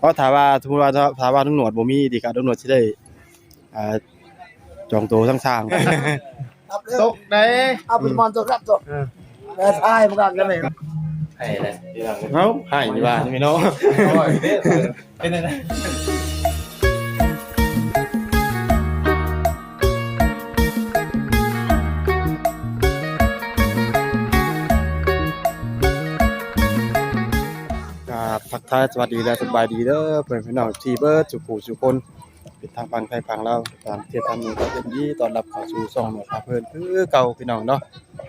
າະຖ້າວ່າ ສົມມຸດວ່າ ຖ້າ ຖ້າວ່າລຸງໜວດບໍ່ມີອີ່ຫຼີກະ ລຸງໜວດຊິໄດ້ ອ່າ ຈອງໂຕທັງຊ່າງ ຕົກໃດ ເອົາເປັນມອນຕົວຄັບຕົວ ເອີ ແມ່ທາຍມັນກໍກັນເລີຍ ໃຫ້ແຫຼະ ເອົ້າ ໃຫ້ວ່ານີ້ເນາະ ເປັນຈັ່ງໃດ ກາບທັກທາຍສະຫວັດດີ ແລະ ສະບາຍດີເດີ ເພື່ອນພີ່ນ້ອງທີ່ເບິດສູ່ຜູ້ສູ່ຄົນ ເປັນທາງຝັ່ງໄທຝັ່ງລາວ ຕ່າງປະເທດ ທາງນີ້ກໍຍິນດີຕ້ອນຮັບເຂົ້າສູ່ຊ່ອງໜວດພາເພີນຄືເກົ່າ ພີ່ນ້ອງເນາະ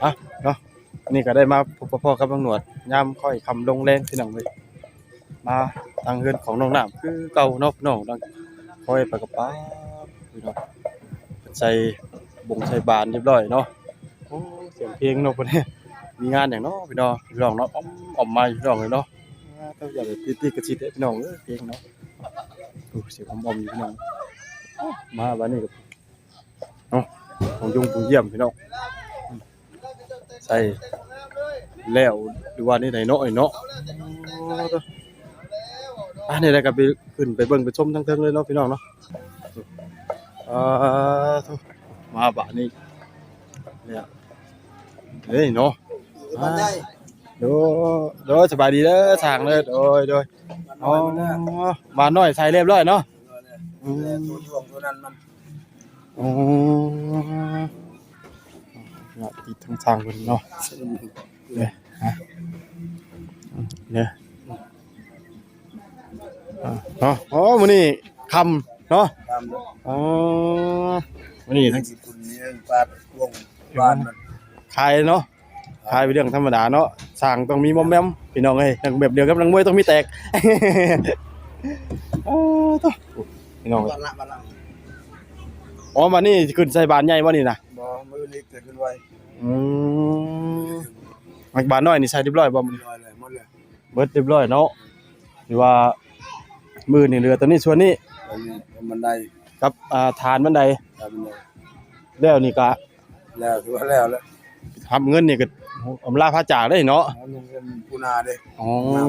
ອ່ະ ເນາະ ອັນນີ້ກໍໄດ້ມາພົບມາພໍ້ກັບລຸງໜວດ ຍາມຄ່ອຍຄ່ຳລົງແລງ ພີ່ນ້ອງເອີຍ ມາທາງເຮືອນຂອງນ້ອງນ້ຳຄືເກົ່າເນາະ ພີ່ນ້ອງເນາະ ຄ່ອຍໄປກັບປ້າ ພີ່ນ້ອງ ເພິ່ນໃສ່ບົງໃສ່ບານຮຽບຮ້ອຍເນາະ ໂອ້ ສຽງເພງເນາະ ເພິ່ນ ມີງານຫຍັງເນາະ ພີ່ນ້ອງ ພີ່ນ້ອງເນາະ ອອມໆມາ ພີ່ນ້ອງເອີຍເນາະ ອ່າ ຕ້ອງຢ່າໄປຕິດລິຂະສິດເດ້ ພີ່ນ້ອງເອີຍ ເພງເນາະ ໂອ້ ສຽງອອມໆຢູ່ ພີ່ນ້ອງ ມາບາດນີ້ກໍ ເນາະ ຂອງຍົງຂອງຢ້ຽມ ພີ່ນ້ອງ ໃສ່ແລ້ວ ຫຼືວ່າແນວໃດເນາະ ເນາະ ໂອ້ ອັນນີ້ແຫຼະ ກໍໄປ ຂຶ້ນໄປເບິ່ງໄປຊົມທາງເທິງເລີຍເນາະ ພີ່ນ້ອງເນາະ ອ່າ ມາບາດນີ້ແລ້ວ ເອີຍ ເນາະ ໂດຍ ໂດຍ ສະບາຍດີເດີ ຊ່າງເດີ ໂດຍ ໂດຍ ອໍ ບານນ້ອຍໃສ່ຮຽບຮ້ອຍເນາະ ອືມ ໂອ້ ຕິດທາງຊ່າງເພິ່ນເນາະ ເດ້ ເດ້ ເນາະ ໂອ້ ມື້ນີ້ຄ່ຳເນາະ ຄ່ຳ ອໍ ມື້ນີ້ທັງ ປາດກວງ ບ້ານມັນ ຂາຍເນາະ ຂາຍເປັນເລື່ອງທຳມະດາເນາະ ຊ່າງຕ້ອງມີມອມແມມ ພີ່ນ້ອງເອີຍ ແບບດຽວກັບນັກມວຍຕ້ອງມີແຕກ ໂອ້ ໂທ້ ພີ່ນ້ອງເອີຍ ບ້ານລະ ບ້ານລະ ອໍ ບາດນີ້ຊິຂຶ້ນໃສ່ບານໃຫຍ່ບໍ່ນີ້ນະ? ບໍ່ ມື້ນີ້ແຕ່ຂຶ້ນໄວ ອືມ ບານນ້ອຍນີ້ໃສ່ຮຽບຮ້ອຍບໍ່? ຮຽບຮ້ອຍແລ້ວ ໝົດແລ້ວ ເບິດຮຽບຮ້ອຍເນາະ ຫຼືວ່າມື້ນີ້ເຫຼືອຕົວນີ້ສ່ວນນີ້ ອັນນີ້ບັນໄດ ກັບ ອ່າ ຖານບັນໄດ ຖານບັນໄດ ແລ້ວນີ້ກະ ແລ້ວ ຖືວ່າແລ້ວແລ້ວ ຮັບເງິນນີ້ກໍອຳລາພາຈາກເດ້ເນາະ ເງິນຜູ້ໜ້າເດ້ ອໍ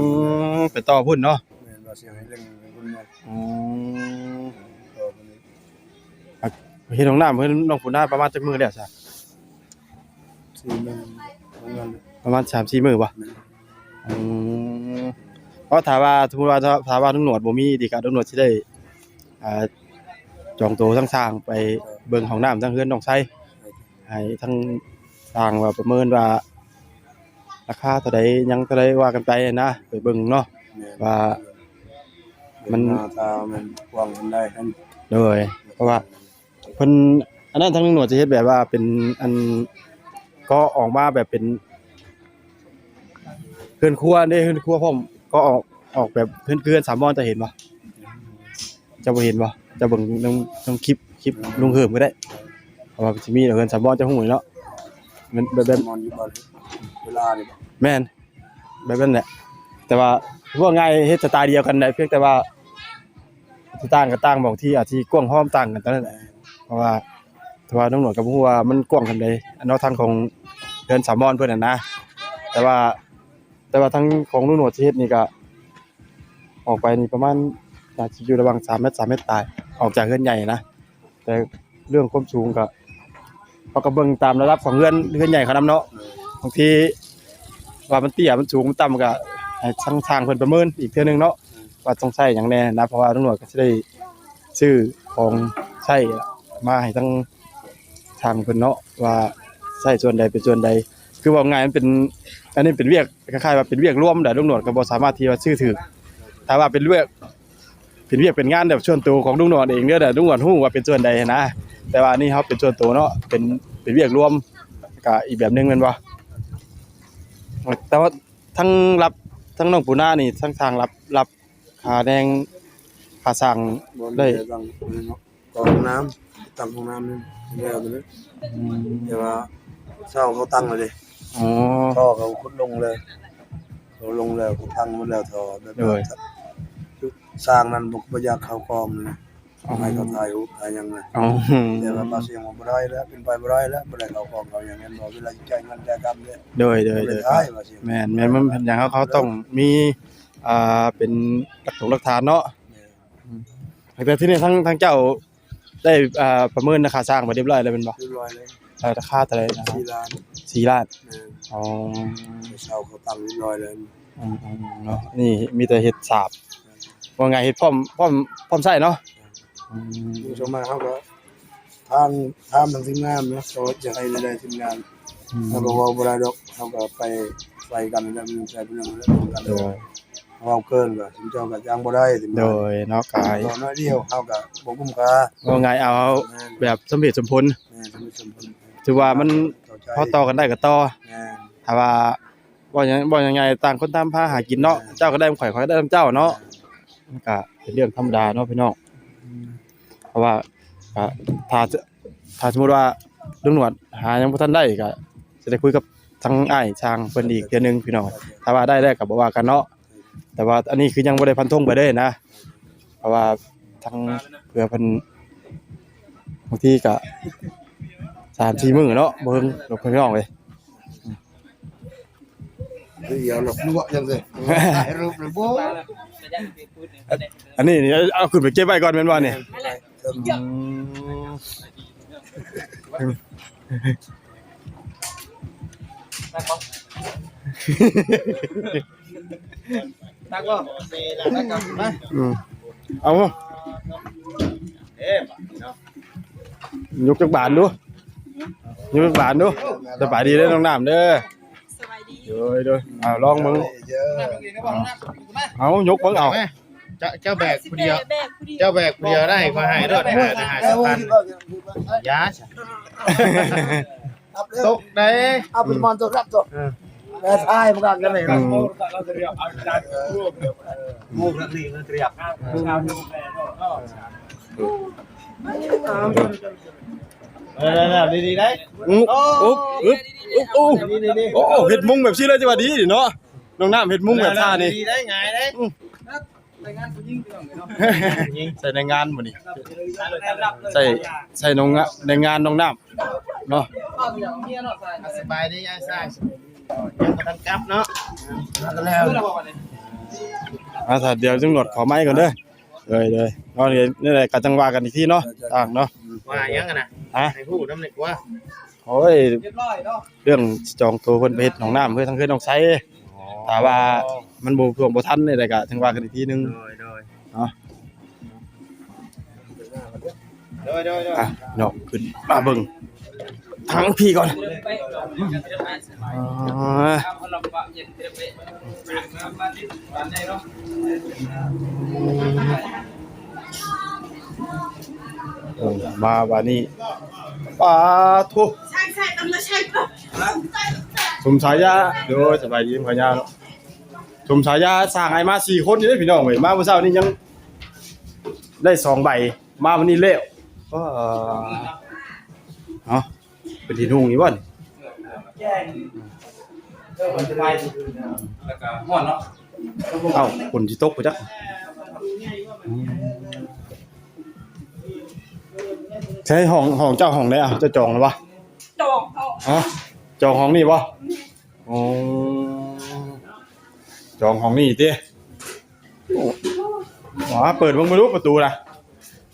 ໄປຕໍ່ພຸ້ນເນາະ ແມ່ນ ວ່າຊິໃຫ້ເລື່ອງເງິນເນາະ ອືມ ຕໍ່ພຸ້ນອີກ ອ່ະ ເຮັດຫ້ອງນ້ຳເພິ່ນນ້ອງປູນາປະມານຈັກມື້ແລ້ວຊະ? ສີ່ມື້ ປະມານ ປະມານສາມສີ່ມື້ບໍ່? ແມ່ນ ອືມ ເພາະຖ້າວ່າ ສົມມຸດວ່າ ຖ້າ ຖ້າວ່າລຸງໜວດບໍ່ມີອີ່ຫຼີກະ ລຸງໜວດຊິໄດ້ ອ່າ ຈອງໂຕທັງຊ່າງໄປເບິ່ງຫ້ອງນ້ຳທາງເຮືອນນ້ອງໄຊ ໃຫ້ທາງຊ່າງວ່າປະເມີນວ່າ ລາຄາເທົ່າໃດ ຫຍັງເທົ່າໃດ ວ່າກັນໄປນະ ໄປເບິ່ງເນາະ ແມ່ນ ວ່າມັນ ລາຄາມັນກວ້າງປານໃດຫັ້ນ ໂດຍ ເພາະວ່າເພິ່ນ ອັນນັ້ນທາງໜວດຈະເຮັດແບບວ່າເປັນ ອັນ ກໍອອກມາແບບເປັນ ເຮືອນຄົວເດ້ ເຮືອນຄົວພ້ອມ ກໍອອກ ອອກແບບເຮືອນ ເຮືອນສາມບ່ອນ ເຈົ້າເຫັນບໍ່? ເຈົ້າບໍ່ເຫັນບໍ່? ເຈົ້າເບິ່ງນຳ ນຳຄລິບ ຄລິບລຸງເຮີມກໍໄດ້ ເພາະວ່າມັນຊິມີເຮືອນສາມບ່ອນ ເຈົ້າຮູ້ເນາະ ແມ່ນແບບ ແບບ ສາມບ່ອນຢູ່ບ່ອນເວລານີ້ບໍ່? ແມ່ນ ແບບນັ້ນແຫຼະ ແຕ່ວ່າເວົ້າງ່າຍເຮັດສະໄຕດຽວກັນແຫຼະ ພຽງແຕ່ວ່າ ທີ່ຕ່າງກໍຕ່າງ ບາງທີ່ອາດຊິກວ້າງຫ້ອມຕ່າງກັນເທົ່ານັ້ນແຫຼະ ເພາະວ່າ ແຕ່ວ່ານ້ອງໜວດກໍບໍ່ຮູ້ວ່າມັນກວ້າງສ່ຳໃດ ອັນເນາະ ທາງຂອງເຮືອນສາມບ່ອນເພິ່ນຫັ້ນນະ ແຕ່ວ່າ ແຕ່ວ່າທາງຂອງລຸງໜວດຊິເຮັດນີ້ກໍ ອອກໄປນີ້ປະມານ ໜ້າຈະຢູ່ລະຫວ່າງສາມແມັດ ສາມແມັດປາຍ ອອກຈາກເຮືອນໃຫຍ່ນະ ແຕ່ເລື່ອງຄວາມສູງກໍ ເຮົາກໍເບິ່ງຕາມລະດັບຂອງເຮືອນ ເຮືອນໃຫຍ່ເຂົານຳເນາະ ບາງທີວ່າມັນເຕ້ຍ ມັນສູງ ມັນຕ່ຳ ກໍໃຫ້ທາງຊ່າງເພິ່ນປະເມີນອີກເທື່ອໜຶ່ງເນາະ ວ່າຕ້ອງໃຊ້ຫຍັງແດ່ນະ ເພາະວ່າລຸງໜວດກໍຊິໄດ້ຊື້ຂອງໃຊ້ມາໃຫ້ທາງຊ່າງເພິ່ນເນາະ ວ່າໃຊ້ສ່ວນໃດເປັນສ່ວນໃດ ຄືເວົ້າງ່າຍມັນເປັນ ອັນນີ້ເປັນວຽກ ຄ້າຍໆວ່າເປັນວຽກລວມແຫຼະ ລຸງໜວດກໍບໍ່ສາມາດທີ່ວ່າຊື້ຖືກ ຖ້າວ່າເປັນວຽກ ເປັນວຽກເປັນງານແບບສ່ວນໂຕຂອງລຸງໜວດເອງເດີ ແຕ່ລຸງໜວດຮູ້ວ່າເປັນສ່ວນໃດຫັ້ນນະ ແຕ່ວ່າອັນນີ້ເຮົາເປັນສ່ວນໂຕເນາະ ເປັນ ເປັນວຽກລວມ ກະອີກແບບໜຶ່ງແມ່ນບໍ່? ແຕ່ວ່າທັງຮັບ ທັງນ້ອງປູນານີ້ ທັງຊ່າງຮັບ ຮັບຄ່າແຮງ ຄ່າຊ່າງ ບໍ່ມີ ໄດ້ ແຕ່ຕັ້ງຫ້ອງນ້ຳ ຕັ້ງຫ້ອງນ້ຳນີ້ແລ້ວຕົວນີ້ ອືມ ແຕ່ວ່າເສົາເຂົາຕັ້ງແລ້ວເດ້ ອໍ ທໍ່ເຂົາຂຸດລົງແລ້ວ ເຂົາລົງແລ້ວ ເຂົາຕັ້ງໝົດແລ້ວ ທໍ່ແບບ ໂດຍ ຊ່າງນັ້ນບໍ່ ບໍ່ຢາກເຂົ້າກ້ອງນະ ອໍ ໃຫ້ເຂົາຖ່າຍຮູບຖ່າຍຫຍັງນະ ອໍ ແຕ່ວ່າບ່າວສຽງວ່າບໍ່ໄດ້ແລ້ວ ເປັນໄປບໍ່ໄດ້ແລ້ວ ບໍ່ໄດ້ເຂົ້າກ້ອງເຂົ້າຫຍັງ ແມ່ນບໍ່? ເວລາຈ່າຍເງິນຈ່າຍຄຳເດ້ ໂດຍ ໂດຍ ໂດຍ ແມ່ນ ແມ່ນ ມັນເປັນຫຍັງ ເຂົາ ເຂົາຕ້ອງມີ ອ່າ ເປັນຫຼັກຖານເນາະ. ແມ່ນ. ອືມ ແຕ່ທີ່ນີ້ທາງ ທາງເຈົ້າໄດ້ ອ່າ ປະເມີນລາຄາສ້າງໄປຮຽບຮ້ອຍແລ້ວແມ່ນບໍ່? ຮຽບຮ້ອຍແລ້ວ. ເອີ ລາຄາເທົ່າໃດນະ? ສີ່ລ້ານ. ສີ່ລ້ານ. ແມ່ນ. ອໍ ເຊົ່າເຂົາຕັ້ງຮຽບຮ້ອຍແລ້ວ. ອືມໆ ເນາະ ນີ້ມີແຕ່ເຮັດສາບ ແມ່ນ ວ່າງ່າຍເຮັດພ້ອມ ພ້ອມ ພ້ອມໃຊ້ເນາະ. ແມ່ນ. ອືມ ສ່ວນມາກເຮົາກໍ ທາງ ຖາມທາງທີມງານເນາະ ເຂົາຈະໃຫ້ແນວໃດທີມງານ. ອືມ ເຮົາກໍເວົ້າບໍ່ໄດ້ດອກ ເຮົາກໍໄປ ໄປກັນແລ້ວ ມັນໃຊ້ເປັນເລື່ອງແລ້ວກັນ. ໂດຍ. ເວົ້າເກີນກໍ ເຂົາເຈົ້າກໍຈ້າງບໍ່ໄດ້. ໂດຍເນາະ ກາຍ ເວົ້າໜ້ອຍດຽວ ເຮົາກໍບໍ່ກຸ້ມຄ່າ. ເວົ້າງ່າຍເອົາ ແມ່ນ ແບບສົມເຫດສົມຜົນ. ແມ່ນ ສົມເຫດສົມຜົນ. ຖືວ່າມັນ ເຂົ້າໃຈ ພໍຕໍ່ກັນໄດ້ກໍຕໍ່. ແມ່ນ. ຖ້າວ່າ ເວົ້າຫຍັງ ເວົ້າຫຍັງໃຫຍ່ ຕ່າງຄົນຕ່າງພາຫາກິນເນາະ. ແມ່ນ. ເຈົ້າກໍໄດ້ນຳຂ້ອຍ ຂ້ອຍກໍໄດ້ນຳເຈົ້າເນາະ. ແມ່ນ. ມັນກໍເປັນເລື່ອງທຳມະດາເນາະ ພີ່ນ້ອງ. ອືມ ເພາະວ່າ ກໍ ຖ້າ ຖ້າສົມມຸດວ່າລຸງໜວດຫາຫຍັງບໍ່ທັນໄດ້ ກໍຊິໄດ້ຄຸຍກັບທາງອ້າຍຊ່າງເພິ່ນອີກເທື່ອໜຶ່ງ ພີ່ນ້ອງ. ຖ້າວ່າໄດ້ແລ້ວກໍບໍ່ວ່າກັນເນາະ ແຕ່ວ່າອັນນີ້ຄືຍັງບໍ່ໄດ້ຟັນທົງໄປເລີຍນະ ເພາະວ່າທາງເພື່ອເພິ່ນ ບາງທີກໍສາມສີ່ມື້ເນາະ ບໍ່ເຖິງດອກ ພີ່ນ້ອງເອີຍ. ດຽວລວກໆ ຈັ່ງຊີ້ ຖ່າຍຮູບລະບໍ່. ອັນນີ້ນີ້ເອົາຂຶ້ນໄປເກັບໄວ້ກ່ອນແມ່ນບໍ່ນີ້? ແມ່ນ. ອືມ ຕັກບໍ່? ຕັກກັບມາ. ອືມ ເອົາ ເອີ ເນາະ ຍົກຈັກບານດູ ຍົກຈັກບານດູ. ສະບາຍດີເດີນ້ອງນ້ຳເດີ. ສະບາຍດີ. ໂດຍໆ ເອົາລອງເບິ່ງ. ເອົາ ຍົກເບິ່ງເອົາ. ເຈົ້າ ເຈົ້າແບກຜູ້ດຽວ ແບກຜູ້ດຽວ ເຈົ້າແບກຜູ້ດຽວໄດ້ ຂ້ອຍໃຫ້ໂລດ ຫ້າສິບພັນ. ຢ່າຊະ ຕົກໄດ໋. ເອົາເປັນມອນຕົວຮັບຕົວ ເອີ ແມ່ທາຍມັນກໍກັນເລີຍ. ອືມ ເອີ ເອີ ດີໆ ໄດ໋. ອືມ ໂອ້ ອຶບ ອຶບ ໂອ້ ນີ້ໆ ໂອ້ ເຮັດມຸງແບບຊີ້ເລີຍ ຈະວ່າດີເນາະ ນ້ອງນ້ຳເຮັດມຸງແບບທ່ານີ້ ດີໄດ໋ ງ່າຍໄດ໋. ອືມ ແຮງງານຜູ້ຍິງ ພີ່ນ້ອງເອີຍເນາະ ຍິງໃສ່ແຮງງານມື້ນີ້ ໃສ່ ໃສ່ນ້ອງ ແຮງງານນ້ອງນ້ຳເນາະ. ສະບາຍດີອ້າຍຊາຍ ຍັງບໍ່ທັນກັບເນາະ ມາແລ້ວ. ອ່າ ຖ້າດຽວຈຶ່ງໂຫຼດຂໍໄມ້ກ່ອນເດີ. ໂດຍໆ ເນາະ ນີ້ແຫຼະ ກໍຈັ່ງວ່າກັນອີກທີເນາະ ຕ່າງເນາະ ວ່າຫຍັງຫັ້ນນະ ຮະ ໃຫ້ຮູ້ນຳແດ່ກວ່າ. ໂອ້ຍ ຮຽບຮ້ອຍເນາະ ເລື່ອງຈອງໂຕເພິ່ນໄປເຮັດຫ້ອງນ້ຳເພື່ອທາງເຮືອນນ້ອງໄຊ. ອໍ ຖ້າວ່າມັນບໍ່ ຊ່ວງບໍ່ທັນນີ້ແຫຼະ ກໍຈັ່ງວ່າກັນອີກທີໜຶ່ງ. ໂດຍໆ ເນາະ ໂດຍໆໆ ອ່ະ ເນາະ ຂຶ້ນມາເບິ່ງທາງພີ້ກ່ອນ. ອໍ ເອີ ມາບາດນີ້ ປາໂທ້ ສົມສາຍາ. ໂດຍ ສະບາຍດີພະຍາເນາະ. ສົມສາຍາສ້າງໃຫ້ມາສີ່ຄົນນີ້ເດ້ພີ່ນ້ອງເອີຍ ມາມື້ເຊົ້ານີ້ຍັງໄດ້ສອງໃບ ມາມື້ນີ້ແລ້ວ. ເອີ ເນາະ ເປັນທີ່ນຸ່ງນີ້ບໍ່ນີ້? ແລ້ວກໍຮ້ອນເນາະ. ເອົ້າ ຝົນຊິຕົກບໍ່ຈັກ. ອືມ ໃຊ້ຫ້ອງ ຫ້ອງເຈົ້າຫ້ອງໃດ ເຈົ້າຈອງແລ້ວບໍ່? ຈອງ ຮະ ຈອງຫ້ອງນີ້ບໍ່? ອໍ ຈອງຫ້ອງນີ້ຕິ. ໂອ້ ເປີດເບິ່ງ ເບິ່ງດູປະຕູນະ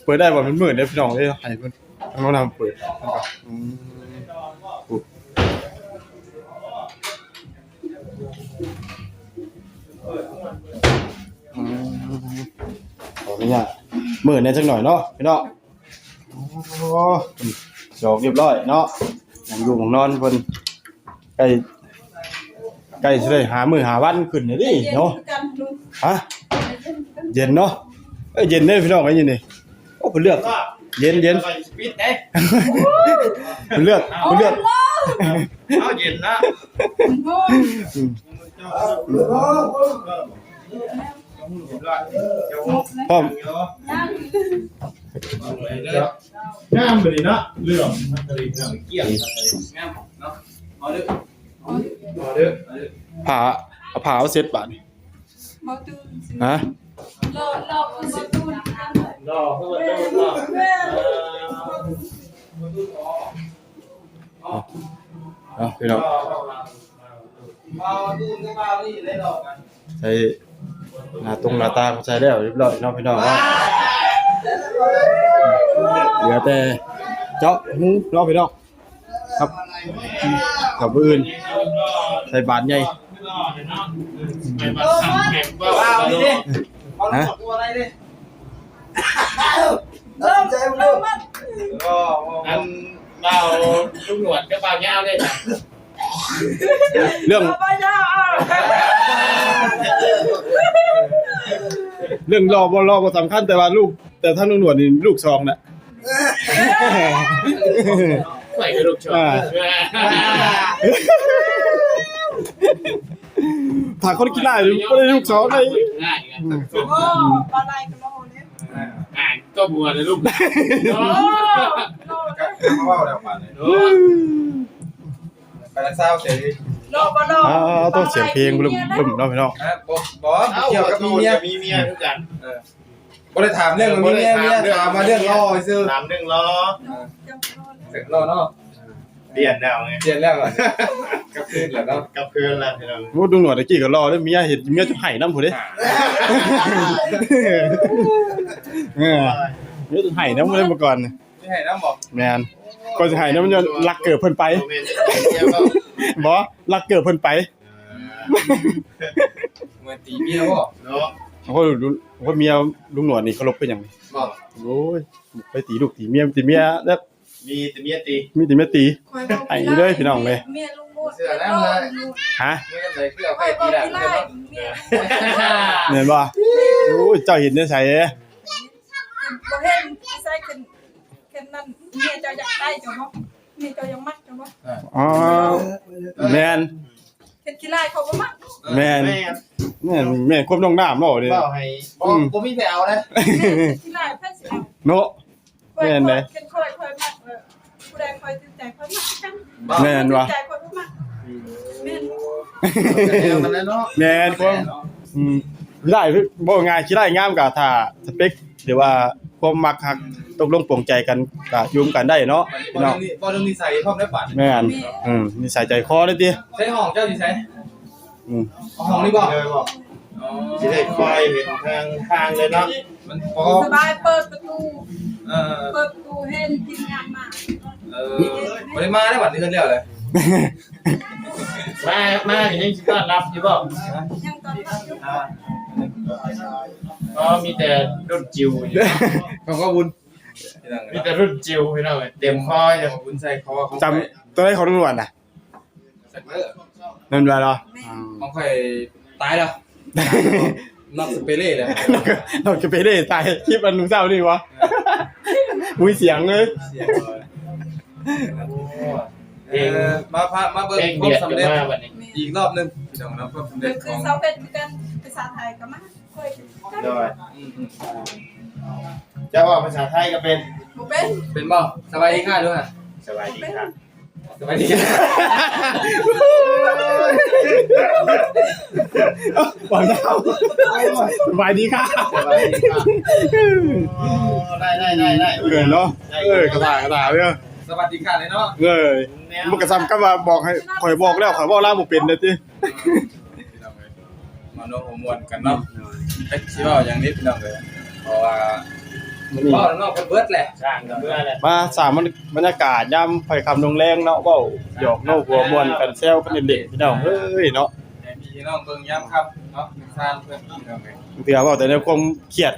ເປີດໄດ້ບໍ່? ມັນມືດເດ້ພີ່ນ້ອງເອີຍ ໃຫ້ເພິ່ນທາງໂນ້ນນະເປີດ. ອືມ ອືມ ຂໍອະນຸຍາດມືດແດ່ຈັກໜ້ອຍເນາະພີ່ນ້ອງ. ໂອ້ ຈອງຮຽບຮ້ອຍເນາະ ຫ້ອງຢູ່ຫ້ອງນອນເພິ່ນ ໃກ້ ໃກ້ຊິໄດ້ຫ້າມື້ຫ້າວັນຂຶ້ນນີ້ເດ້ເນາະ. ຮະ ເຢັນເນາະ ເອີ ເຢັນເດ້ພີ່ນ້ອງເອີຍນີ້. ໂອ້ ເພິ່ນເລືອກ ເຢັນ ເຢັນ ປິດເດ້ ເພິ່ນເລືອກ ເພິ່ນເລືອກ ເອົາເຢັນນະ. ອືມ ພ້ອມ ງາມບາດນີ້ເນາະ ເຫຼື້ອມ ງາມເນາະ ເອົາເດີ ເອົາເດີ ເອົາເດີ ຜ້າ ເອົາຜ້າເອົາເຊັດບາດນີ້. ຮະ ລໍ ລໍຄືບໍ່ຕູນ ລໍຄືບໍ່ຕູນເນາະ. ເອົາ ພີ່ນ້ອງ ໃສ່ ໃສ່ ໜ້າຕົງໜ້າຕ່າງໃສ່ແລ້ວຮຽບຮ້ອຍເນາະພີ່ນ້ອງເນາະ. ເຫຼືອແຕ່ເຈາະຮູເນາະພີ່ນ້ອງ. ຄັບ ກັບມື້ອື່ນໃສ່ບາດໃຫຍ່. ຮະ? ອັນ ບ່າວລຸງໜວດກັບບ່າວຍາວເດ້. ເລື່ອງ ເລື່ອງຫຼໍ່ບໍ່ຫຼໍ່ບໍ່ສຳຄັນ ແຕ່ວ່າລູກ ແຕ່ທາງລຸງໜວດນີ້ລູກສອງນະ. ຂ້ອຍກໍລູກສອງ ອ່າ ຖ້າຄົນຂີ້ລ້າຍບໍ່ໄດ້ລູກສອງໄດ້. ໂອ້ ບໍ່ໄດ້ກໍຫຼໍ່ເດ້. ອ່າ ກໍບໍ່ໄດ້ລູກ. ໂອ້ ຫຼໍ່ເດ້. ເວົ້າແລ້ວບາດນີ້ ໂອ້ ໄປລະຊາວເສຍດີ. ຫຼໍ່ບໍ່ຫຼໍ່ ອ່າ ຕ້ອງສຽງເພງບຶ້ມໆເນາະພີ່ນ້ອງ. ຮະ? ບໍ່ ບໍ່ ບໍ່ກ່ຽວກັບມີເມຍ ມີເມຍຄືກັນ. ເອີ ບໍ່ໄດ້ຖາມເລື່ອງວ່າມີເມຍ ເມຍ ຖາມວ່າເລື່ອງຫຼໍ່ຊື່ ຖາມເລື່ອງຫຼໍ່. ເອີ ເລື່ອງຫຼໍ່ເນາະ. ປ່ຽນແລ້ວໄງ ປ່ຽນແລ້ວ ກັບຄືນແລ້ວເນາະ ກັບຄືນແລ້ວພີ່ນ້ອງ. ໂອ້ ລຸງໜວດຕະກີ້ກໍຫຼໍ່ເດ້ ເມຍເຫັນເມຍຈະໄຫ້ນຳພຸ້ນເດ້. ເອີ ເມຍຈະໄຫ້ນຳພຸ້ນເດ້ເມື່ອກ່ອນ. ຊິໃຫ້ນຳບໍ່? ແມ່ນ ກໍຊິໃຫ້ນຳ ມັນຍ້ອນລັກເກີບເພິ່ນໄປ. ບໍ່ແມ່ນເມຍເວົ້າ ບໍ່ ລັກເກີບເພິ່ນໄປ. ເອີ ເມື່ອຕີເມຍບໍ່ເນາະ. ໂອ້ຍ ໂອ້ຍ ເມຍລຸງໜວດນີ້ເຄົາລົບຄືຫຍັງນີ້. ບໍ່ ໂອ້ຍ ໄປຕີລູກຕີເມຍ ມີແຕ່ເມຍແລ້ວ ມີແຕ່ເມຍຕີ ມີແຕ່ເມຍຕີ. ໄຫ້ເລີຍພີ່ນ້ອງເອີຍ ເມຍລຸງໜວດ. ເຊື່ອແລ້ວນະ. ຮະ? ເມື່ອໃດຄືເອົາໄປຕີຫຼານເນາະ. ແມ່ນບໍ່? ໂອ້ຍ ເຈົ້າເຫັນໃນໃສ? ບໍ່ເຫັນໃສ ຂຶ້ນ ແຄ່ນັ້ນ ເມຍເຈົ້າຢາກໄດ້ເຈົ້າບໍ່? ເມຍເຈົ້າຍັງມັກເຈົ້າບໍ່? ອໍ ແມ່ນ ເຮັດຂີ້ລ້າຍເຂົາບໍ່ມັກ. ແມ່ນ ແມ່ນ ແມ່ນ ແມ່ນຄວາມນ້ອງນ້ຳເວົ້າເດ້. ເວົ້າໃຫ້ ບໍ່ ອືມ ບໍ່ມີໃຜເອົາເດ້. ເຮັດຂີ້ລ້າຍໃຜຊິເອົາເນາະ. ແມ່ນເດ້ ເຫັນຂ້ອຍ ຂ້ອຍມັກ ເອີ ຜູ້ໃດຂ້ອຍຖືກໃຈຂ້ອຍມັກຄືກັນ. ແມ່ນຫວາ? ໃຈຂ້ອຍບໍ່ມັກ. ອືມ ແມ່ນບໍ່? ແມ່ນຄວາມ ອືມ ຂີ້ລ້າຍ ເວົ້າງ່າຍ ຂີ້ລ້າຍງາມກໍຖ້າສະເປັກ ຫຼືວ່າຄວາມມັກຮັກຕົກລົງປົງໃຈກັນ ກໍຢູ່ນຳກັນໄດ້ເນາະ. ເວົ້າເລື່ອງນີ້ ເວົ້າເລື່ອງນິໄສພ້ອມໄດ້ບາດ. ແມ່ນ ອືມ ນິໄສໃຈຄໍເລີຍຕິ. ໃສຫ້ອງເຈົ້າຢູ່ໃສ? ອືມ ຫ້ອງນີ້ບໍ່? ເລີຍບໍ່? ອໍ ຊິໄດ້ຄອຍເຫັນທາງ ທາງເລີຍເນາະ. ມັນພໍສະບາຍ ເປີດປະຕູ ເອີ ເປີດປະຕູເຫັນທີມງານມາ. ເອີ ບໍ່ໄດ້ມາໄດ້ບັດນີ້ ເຮືອນແລ້ວເລີຍ. ມາ ມາກໍຍັງຊິຕ້ອນຮັບຢູ່ບໍ່? ຍັງຕ້ອນຮັບຢູ່. ອໍ ມີແຕ່ລຸ້ນຈິວຢູ່ ຂອງພໍ່ບຸນ ມີແຕ່ລຸ້ນຈິວພີ່ນ້ອງເອີຍ ເຕັມຄໍຢູ່. ບຸນໃສ່ຄໍຂອງ ຈຳຕົວໃດຂອງລຸງຫຼວນນະ? ແຊັກເລີ ແມ່ນບໍ່ລະ? ຂອງຂ້ອຍຕາຍແລ້ວ ນອກສະເປເລ່ແລ້ວ. ນອກສະເປເລ່ຕາຍ ຄລິບອັນມື້ເຊົ້ານີ້ບໍ່? ເອີ ບໍ່ມີສຽງເລີຍ. ເອີ ມາພາ ມາເບິ່ງຄວາມສຳເລັດອີກລອບໜຶ່ງ ພີ່ນ້ອງເນາະ. ຄວາມສຳເລັດຂອງ ຄືຊາວເປັນຄືກັນ ພາສາໄທກໍມາ ໂດຍ ອືມ ເຈົ້າເວົ້າພາສາໄທກໍເປັນ? ບໍ່ເປັນ. ເປັນບໍ່? ສະບາຍດີຄ່ະ ດູຫາ ສະບາຍດີຄ່ະ. ສະບາຍດີ ເວົ້າຍາວ ສະບາຍດີຄ່ະ ສະບາຍດີຄ່ະ. ໂອ້ ໄດ້ ໄດ້ ໄດ້ ໄດ້ ເອີເນາະ ໄດ້ ເອີ ກະຖາ ກະຖາເດີ ສະຫວັດດີຄ່ະເລີຍເນາະ. ເອີ ມັນກະສ່ຳກັບວ່າບອກໃຫ້ ຂ້ອຍບອກແລ້ວ ຂ້ອຍເວົ້າລາວບໍ່ເປັນເດ້ຕິ. ມາໂນຫົວມ່ວນກັນເນາະ ຈັກຊິເວົ້າຫຍັງເດ້ພີ່ນ້ອງເອີຍ ເພາະວ່າ ມື້ນີ້ ເວົ້ານອກເພິ່ນເບິດແຫຼະ ຊ່າງກັນເບິດແຫຼະ. ມາສ້າງບັນຍາກາດຍາມຄ່ຳລົງແລງເນາະ ເວົ້າຫຍອກໂນຫົວມ່ວນກັນ ແຊວກັນເຫຼັ້ນໆ ພີ່ນ້ອງເອີຍເນາະ. ໃຫ້ພີ່ນ້ອງເບິ່ງຍາມຄ່ຳເນາະ ເປັນຊານເພິ່ນພີ່ນ້ອງເອີຍ. ບາງເທື່ອເວົ້າແຕ່ແນວຄວາມຄຽດ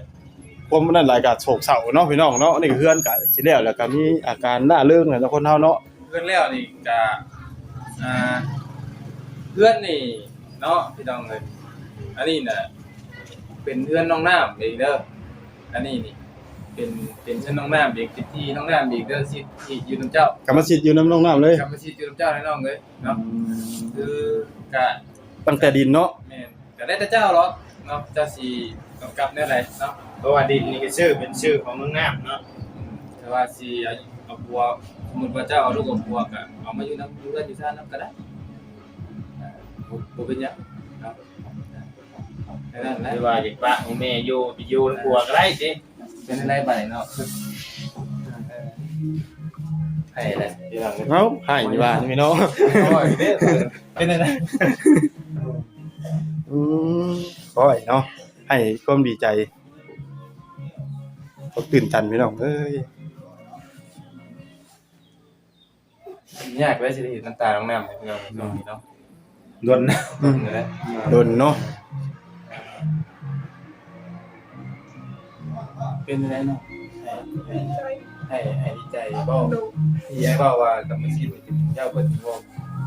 ຄວາມນັ້ນຫຼາຍກະໂສກເສົ້າເນາະ ພີ່ນ້ອງເນາະ. ນີ້ເຮືອນກະຊິແລ້ວ ແລ້ວກະມີອາການລ້າເລີງແຫຼະເນາະ ຄົນເຮົາເນາະ. ເຮືອນແລ້ວນີ້ກະ ອ່າ ເຮືອນນີ້ເນາະ ພີ່ນ້ອງເອີຍ ອັນນີ້ນະ ເປັນເຮືອນນ້ອງນ້ຳເອງເດີ. ອັນນີ້ນີ້ ເປັນ ເປັນເຮືອນນ້ອງນ້ຳເອງ ເປັນທີ່ນ້ອງນ້ຳເອງເດີ ສິດທີ່ຢູ່ນຳເຈົ້າ ກຳມະສິດຢູ່ນຳນ້ອງນ້ຳເລີຍ ກຳມະສິດຢູ່ນຳເຈົ້າແນ່ນອນເລີຍເນາະ. ອືມ ຄືກະ ຕັ້ງແຕ່ດິນເນາະ. ແມ່ນ ກະແລ້ວແຕ່ເຈົ້າເນາະ ເຈົ້າຊິກຳກັບແນວໃດເນາະ. ເພາະວ່າດິນນີ້ກະຊື່ເປັນຊື່ຂອງນ້ອງນ້ຳເນາະ. ອືມ ແຕ່ວ່າຊິເອົາ ເອົາຜົວ ສົມມຸດວ່າເຈົ້າເອົາລູກເອົາຜົວກະເອົາມາຢູ່ນຳ ຢູ່ເຮືອນຢູ່ຊານນຳກະໄດ້ ບໍ່ ບໍ່ເປັນຫຍັງເນາະ. ແຕ່ວ່າຢາກປະໃຫ້ແມ່ຢູ່ ໄປຢູ່ນຳຜົວກະໄດ້ຕິ. ເປັນຈັ່ງໃດບາດນີ້ເນາະ ໃຫ້ແຫຼະ ເອົ້າ ໃຫ້ວ່ານີ້ເນາະ. ເປັນຈັ່ງໃດ ອືມ ໂອ້ຍເນາະ. ໃຫ້ຄວາມດີໃຈ ຄວາມຕື່ນຕັນ ພີ່ນ້ອງເອີຍ. ຍາກເລີຍຊິໄດ້ເຫັນນ້ຳຕານ້ອງນ້ຳ ພີ່ນ້ອງເນາະ. ດົນ ດົນເນາະ. ເປັນຈັ່ງໃດເນາະ? ໃຫ້ ໃຫ້ ໃຫ້ ໃຫ້ດີໃຈບໍ່? ທີ່ອ້າຍເວົ້າວ່າກຳມະສິດເຈົ້າເພິ່ນບໍ່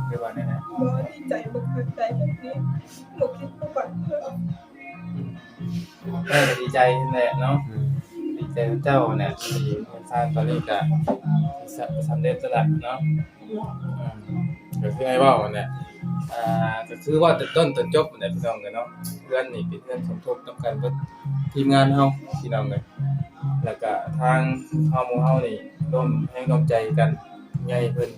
ຫຼືວ່າແນວໃດ? ບໍ່ ດີໃຈ ບໍ່ເຄີຍໃຈແບບນີ້ ບໍ່ຄິດບໍ່ຝັນເລີຍ. ເອີ ດີໃຈຫັ້ນແຫຼະເນາະ. ອືມ ດີໃຈນຳເຈົ້າຫັ້ນແຫຼະ ທີ່ເຮືອນຊານຕອນນີ້ກະສຳ ສຳເລັດແລ້ວລະເນາະ. ອືມ ກະຄືອ້າຍເວົ້າຫັ້ນແຫຼະ ອ່າ ກະຄືເວົ້າແຕ່ຕົ້ນຈົນຈົບຫັ້ນແຫຼະ ພີ່ນ້ອງເອີຍເນາະ. ເຮືອນນີ້ເປັນເຮືອນສົມທົບນຳກັນເບິດ ທີມງານເຮົາ ພີ່ນ້ອງເອີຍ. ແລ້ວກະທາງເຮົາ ໝູ່ເຮົານີ້ລວມແຮງລວມໃຈກັນ ໃຫຍ່ເພິ່ນ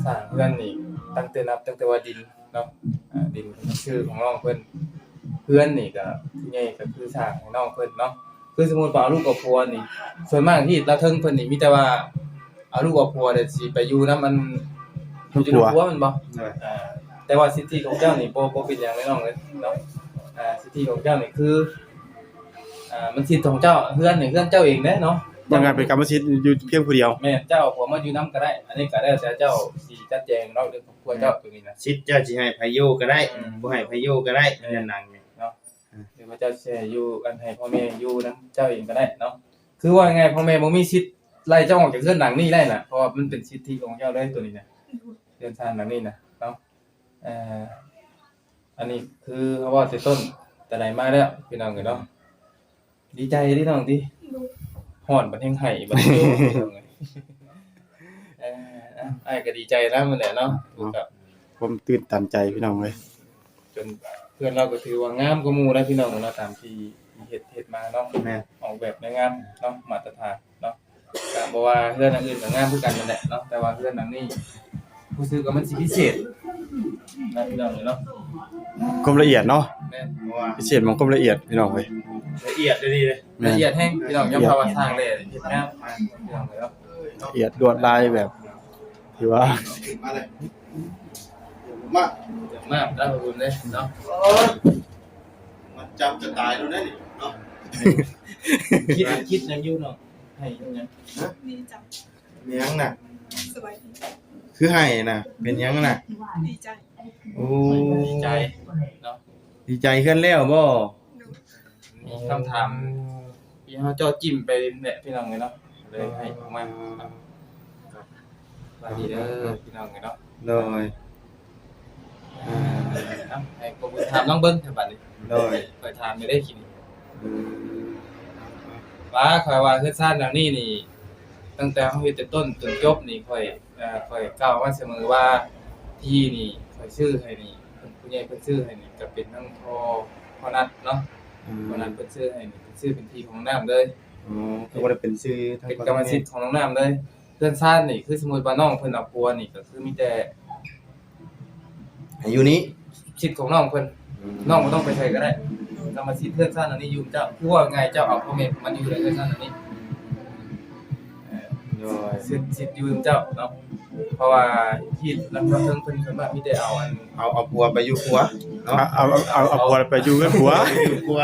ສ້າງເຮືອນນີ້ ຕັ້ງແຕ່ນັບ ຕັ້ງແຕ່ວ່າດິນ ເນາະ ອ່າ ດິນເປັນຊື່ຂອງນ້ອງເພິ່ນ ເຮືອນນີ້ກະຜູ້ໃຫຍ່ກະຄືສ້າງໃຫ້ນ້ອງເພິ່ນເນາະ. ຄືສົມມຸດວ່າເອົາລູກເອົາຜົວນີ້ ສ່ວນມາກທີ່ລາວເທິງເພິ່ນນີ້ມີແຕ່ວ່າເອົາລູກເອົາຜົວແລ້ວຊິໄປຢູ່ນຳອັນ ຢູ່ນຳຜົວແມ່ນບໍ່? ໂດຍ ອ່າ ແຕ່ວ່າສິດທິຂອງເຈົ້ານີ້ບໍ່ ບໍ່ເປັນຫຍັງເລີຍນ້ອງເອີຍເນາະ. ອ່າ ສິດທິຂອງເຈົ້ານີ້ຄື ອ່າ ມັນສິດຂອງເຈົ້າ ເຮືອນນີ້ເຮືອນເຈົ້າເອງເດ້ເນາະ. ວ່າງ່າຍເປັນກຳມະສິດຢູ່ພຽງຜູ້ດຽວ. ແມ່ນ ເຈົ້າເອົາຜົວມາຢູ່ນຳກະໄດ້ ອັນນີ້ກະແລ້ວແຕ່ເຈົ້າຊິຈັດແຈງເນາະ ເລື່ອງ ຄົວເຈົ້າໂຕນີ້ນະ ສິດເຈົ້າຊິໃຫ້ໃຜຢູ່ກະໄດ້ ອືມ ບໍ່ໃຫ້ໃຜຢູ່ກະໄດ້ ເຮືອນຫຼັງນີ້ເນາະ. ຫຼືວ່າເຈົ້າຊິໃຫ້ຢູ່ ອັນ ໃຫ້ພໍ່ແມ່ຢູ່ນຳເຈົ້າເອງກະໄດ້ເນາະ. ຄືວ່າງ່າຍ ພໍ່ແມ່ບໍ່ມີສິດໄລ່ເຈົ້າອອກຈາກເຮືອນຫຼັງນີ້ໄດ້ນະ ເພາະວ່າມັນເປັນສິດທິຂອງເຈົ້າເລີຍໂຕນີ້ນະ ເຮືອນຊານຫຼັງນີ້ນະເນາະ. ເອີ ອັນນີ້ຄືເຮົາເວົ້າແຕ່ຕົ້ນແຕ່ໃດມາແລ້ວ ພີ່ນ້ອງເອີຍເນາະ. ດີໃຈເດ້ນ້ອງຕິ ຮ້ອນບັດແຮງໄຫ້ບັດ ເອີ ອ້າຍກະດີໃຈນຳຫັ້ນແຫຼະເນາະ ເນາະ ກັບຄວາມຕື່ນຕັນໃຈ ພີ່ນ້ອງເອີຍ. ຈົນເຮືອນລາວກະຖືວ່າງາມກວ່າໝູ່ແລ້ວ ພີ່ນ້ອງເນາະ ຕາມທີ່ເຮັດ ເຮັດມາເນາະ. ແມ່ນ ອອກແບບງາມເນາະ ມາດຕະຖານເນາະ. ກະບໍ່ວ່າເຮືອນຫຼັງອື່ນກະງາມຄືກັນຫັ້ນແຫຼະເນາະ ແຕ່ວ່າເຮືອນຫຼັງນີ້ຮູ້ສຶກວ່າມັນຊິພິເສດນະ ພີ່ນ້ອງເອີຍເນາະ. ຄວາມລະອຽດເນາະ. ແມ່ນ ພິເສດໝ່ອງຄວາມລະອຽດ ພີ່ນ້ອງເອີຍ ລະອຽດອີ່ຫຼີເດ້. ແມ່ນ ລະອຽດແຮງ ພີ່ນ້ອງ ຍອມຮັບວ່າຊ່າງແຫຼະເຮັດງາມ ພີ່ນ້ອງເອີຍເນາະ. ລະອຽດລວດລາຍແບບ ຖືວ່າ ມາ ມາ ມາເລີຍເນາະ. ມັນຈັບຈະຕາຍໂລດເດ້ນີ້ເນາະ. ຄິດ ຄິດຫຍັງຢູ່ເນາະ ໃຫ້ຫຍັງ? ດີໃຈ. ເປັນຫຍັງນະ? ສະບາຍດີ. ຄືໄຫ້ນະ? ເປັນຫຍັງນະ? ດີໃຈ. ໂອ້ ດີໃຈເນາະ. ດີໃຈເຮືອນແລ້ວບໍ່? ໂດຍ. ມີຄຳຖາມທີ່ເຮົາເຈາະຈິ້ມໄປແຫຼະ ພີ່ນ້ອງເອີຍເນາະ ເລີຍໃຫ້ອອກມາເນາະ. ສະບາຍດີເດີ ພີ່ນ້ອງເອີຍເນາະ. ໂດຍ. ເອົາ ໃຫ້ກອງບຸນຖາມລອງເບິ່ງເທື່ອບາດນີ້. ໂດຍ. ຂ້ອຍຖາມໄດ້ເດ້ ອືມ ວ່າຂ້ອຍວ່າເຮືອນຊານຫຼັງນີ້ນີ້ ຕັ້ງແຕ່ເຮົາເຮັດແຕ່ຕົ້ນຈົນຈົບນີ້ ຂ້ອຍ ເອີ ຂ້ອຍກ່າວມາສະເໝີວ່າ ທີ່ນີ້ຂ້ອຍຊື້ໃຫ້ນີ້ ເພິ່ນ ຜູ້ໃຫຍ່ເພິ່ນຊື້ໃຫ້ນີ້ ກະເປັນທັງພໍ່ ພໍ່ນັດເນາະ. ອືມ ພໍ່ນັດເພິ່ນຊື້ໃຫ້ນີ້ ເພິ່ນຊື້ເປັນທີ່ຂອງນ້ອງນ້ຳເລີຍ. ອໍ ກະບໍ່ໄດ້ເປັນຊື່ ເປັນກຳມະສິດຂອງນ້ອງນ້ຳເລີຍ. ເຮືອນຊານນີ້ ຄືສົມມຸດວ່ານ້ອງເພິ່ນເອົາຜົວນີ້ ກະຄືມີແຕ່ໃຫ້ຢູ່ນີ້ ສິດຂອງນ້ອງເພິ່ນ. ອືມ ນ້ອງບໍ່ຕ້ອງໄປໃສກະໄດ້ ກຳມະສິດເຮືອນຊານອັນນີ້ຢູ່ເຈົ້າ. ຄືເວົ້າງ່າຍ ເຈົ້າເອົາພໍ່ແມ່ມາຢູ່ໃນເຮືອນຊານອັນນີ້. ໂດຍ. ສິດ ສິດຢູ່ເຈົ້າເນາະ ເພາະວ່າທີ່ລາວເທິງເພິ່ນສ່ວນມາກມີແຕ່ເອົາອັນ ເອົາ ເອົາຜົວໄປຢູ່ຄົວເນາະ. ເອົາ ເອົາ ເອົາ ເອົາຜົວໄປຢູ່ເຮືອນຜົວ ຢູ່ຄົວ.